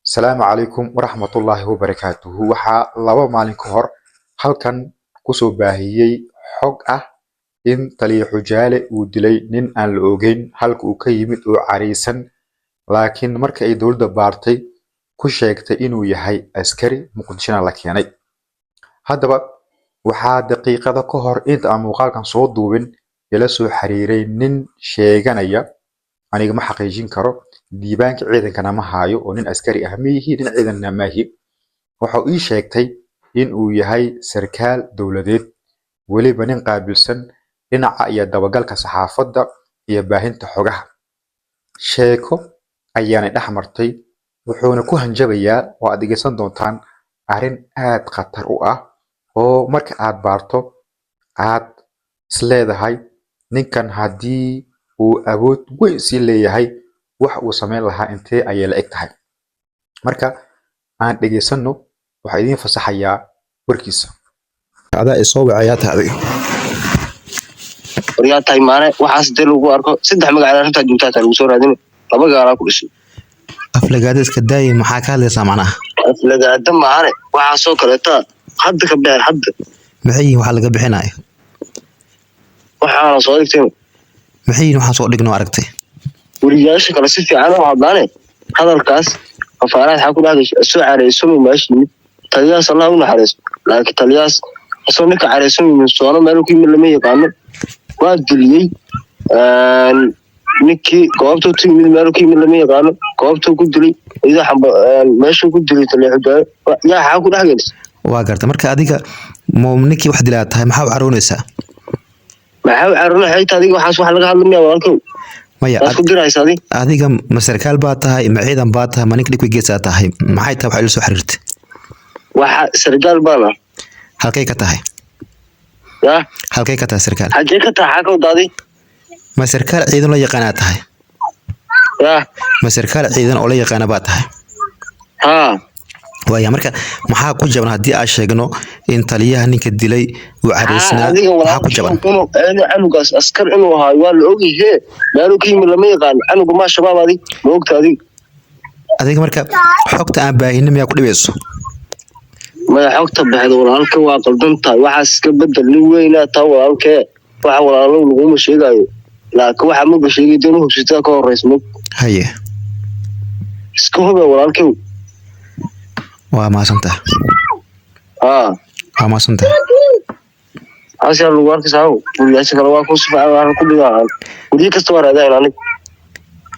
Asalaamu calaykum waraxmatullaahi wabarakaatuhu. Waxaa 2 maalin ka hor halkan kusoo baahiyey xog ah in taliya Xujaale uu dilay nin aan la ogeyn halka uu ka yimid oo cariisan, laakiin marka ay dowladda baartay ku sheegtay inuu yahay askari Muqdishona la keenay. Haddaba waxaa daqiiqado ka hor inta aan muuqaalkan soo duubin ila soo xiriiray nin sheeganaya, aniga ma xaqiijin karo, diiwaanka ciidankana ma haayo oo nin askari ah ma yihi, nin ciidanna maahi. Waxa uu ii sheegtay in uu yahay sarkaal dowladeed, weliba nin qaabilsan dhinaca iyo dabagalka saxaafadda iyo baahinta xogaha. Sheeko ayaanay dhex martay, wuxuuna ku hanjabayaa oo aad dhegeysan doontaan arrin aad khatar u ah oo marka aad baarto aad isleedahay ninkan haddii uu awood weyn sii leeyahay wax uu sameyn lahaa intee ayay la eg tahay. Marka aan dhegeysano, waxaa idiin fasaxayaa warkiisa. Adaa isoo wacayaa tahay adiga. Waryaa tahay maane, waxaas dee lagu arko saddex magac arrintaa joogtaa taa lagu soo raadin, laba gaalaa ku dhisay. Aflagaada iska daayi, maxaa ka hadlaysaa macnaha? Aflagaada maahane, waxaasoo kaleeta hadda ka bixin hadda. Maxay yihiin waxaa laga bixinayo? Waxaana soo dhigtay. Maxay yihiin waxaan soo dhigno aragtay? Weriyaasha kale si fiican u hadlaane, hadalkaas kafaaraad xaa ku dhahday soo careysan meesha yimid taliyahaas, Allah u naxariiso, laakiin taliyahaas asoo ninka careysan yimid soono meel ku yimid lama yaqaano, waa diliyey ninkii goobta ku yimid, meel ku yimid lama yaqaano, goobta ku dilay iyadoo xamba meeshuu ku dilay taliya Xujaayo yaa xaa ku dhex gelis. Waa garta. Marka adiga ninkii wax dilaa tahay, maxaa u caroonaysaa? Maxaa u caroona xayta adiga? Waxaas wax laga hadlamaya, walaalkow. Maya. Waad ku diraysa adi. Adiga ma sarkaal baa tahay, ma ciidan baa tahay, ma ninka dhibka geesaa tahay? Maxay tahay waxaa ila soo xiriirtay? Waxa sarkaal baan ah. Halkay ka tahay? Yaa. Halkay ka tahay sarkaal? Xagee ka tahay? Xaa ka wada adi? Ma sarkaal ciidan la yaqaanaa tahay? Yaa. Ma sarkaal ciidan oo la yaqaana baa tahay? Haa. Waaya, marka maxaa ku jaban haddii aan sheegno in taliyaha ninka dilay uu cariisnaa? Adiga. Maxaa ku jaban? Inuu canugaas askar inuu ahaa waa la ogyahe, meeluu ka yimid lama yaqaan canuga, maa Shabaab adi ma ogta adig? Adiga marka xogta aan baahinin miyaa ku dhibayso? Maya, xogta baxda walaalka waa qaldan tahay, waxaas iska bedel, nin weynaa taa walaalkee, waxa walaalow laguma sheegaayo, laakiin waxa maba sheegay dee inu hubsitaa ka horeysa mog. Haye. Iska hube, walaalkew. Waa mahadsantaha. Haa. Waa mahadsantaha. Hasiyaa lagu arkay saawo, guriyaasha kale waa ku si fiican waa ku dhigaan, guryo kasta waa raadaan anig.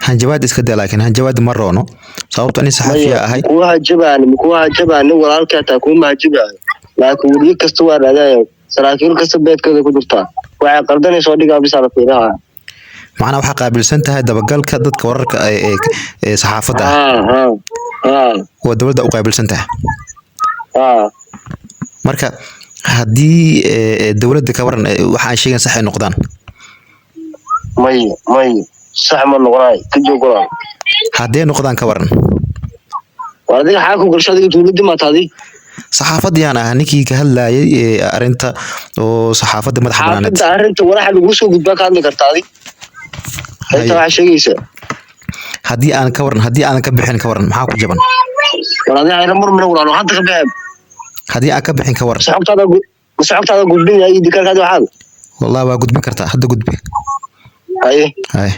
Hanjabaad iska daa, laakiin hanjabaad ma roono, sababto nin saxafiya ahay. Kuwa hajabaani, kuwa hajabaani walaalkee, hataa kuma hajabaayo, laakiin guryo kasta waa raadaan, saraakiil kasta beedkooda ku jirtaa, waxay qaldanay soo dhigaa bisaa la fiiraha. Macnaha waxaa qaabilsan tahay dabagalka dadka wararka ee ee saxaafadda ah? Haa haa haa. Oo dowladda u qaabilsan tahay? Haa. Marka haddii dowladda ka waran waxa aan sheegayn sax ay noqdaan? Maya maya, sax ma noqonaay, ka joog walaal. Haddee noqdaan ka waran? War adiga xaa ku gasho adiga? Dowladda maata adi? Saxaafadiyaan ah, ninkii ka hadlayay ee arrinta oo saxaafadda madaxa banaaneed. Xaafadda arrinta walaxa lagu soo gudbaa ka hadli karta adi inta waxaa sheegaysa. Haddii aan ka waran, haddii aanan ka bixin ka waran, maxaa ku jaban? War adiga hayla murmina walaalo, hadda ka bixin. Haddii aan ka bixin ka waran? Mise xogtaada gudbin yahay dikaarkaadi waxaad. Wallahi waa gudbin kartaa, hadda gudbi. Haye. Haye.